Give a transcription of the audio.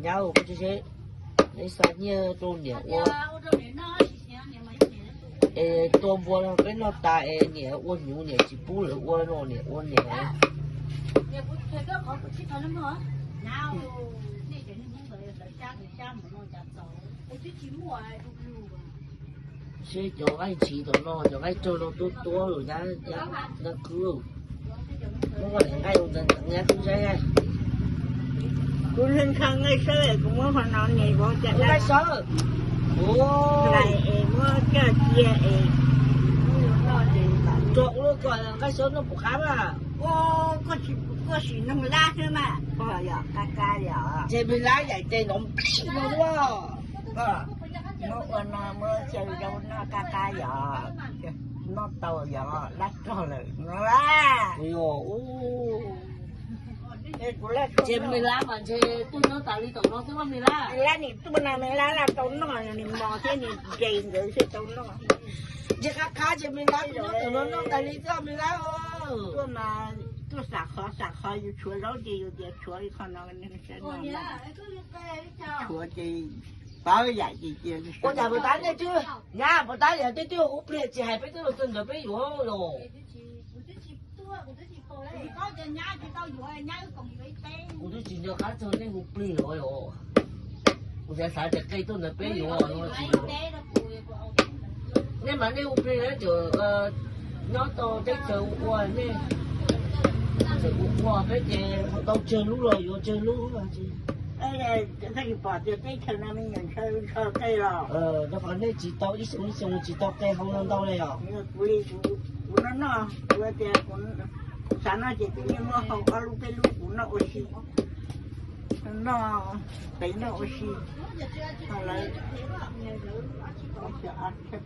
Nyab, kuv tsis seb neb xa nyiaj rau niam ua, es tua npua no peb noj tas es niam ua hnyuv niam tsis pub lawv ua no, niam ua niam. Seb cov nqaij ntshis tom no, cov nqaij tsawg no tuab tuab lawm nyab, nyab khwb. Muab niam nqaij rau ntawd nyab khwb saib. Kuv nqa nqaij sawb es kuv muab qhov no niam vauv cas nqaij sawb. Lais es muab coj cia es. Tsuas kuv lub kom nqaij sawb noj puas qab mas. Koj sim noog lab xwb mas, yog qab qab yom. Ces nplig lab yaim tes no no. Muab ua no muab xyaw zaub noj qab qab yom. Noj tau yom, lab rog lawm no. Ces nplig lab mas ntshe tuaj nyob tas li tom no xwb mas nplig lab. Nplig lab nim tuaj na, nplig lab laj tau noj, nim mos thiab nim nres nkawd thiaj tau noj. Ntshe qab qab ces nplig lab tuaj nyob tom no noj tas li xwb nplig lab. Tuaj mas tuaj xam qhov xam qhov, yus tshuav zaub ces yus tias tshuav li qhov no, tshuav ces pab yam ces cia. Ua cas puas tab nej twb, nyab puas tab yog tej twb hu plig tsis hais peb twb los txog ntawd peb yuav los. Kuv twb tsis nco qab txog nej hu plig los os. Kuv xav xav tias qe tuaj ntawd peb yuav. Nej mas nej hu plig na, nyob tau teb chaws ua nej, txawm ua ua peb ces tau tsawg lub los yuav tsawg lub. Koj tsis pom tias teb chaws no me nyuam ntshaw ntshaw qe los? Rau qhov nej tsis tau ib xyoo ib xyoo tsis tau qe hau no ntau li os. Kuv li kuv, kuv noj noj, kuv tias kuv xav noj ces kuv yeej muab hau ob lub peb lub kuv noj ua si. Noj pem noj ua si. Lawv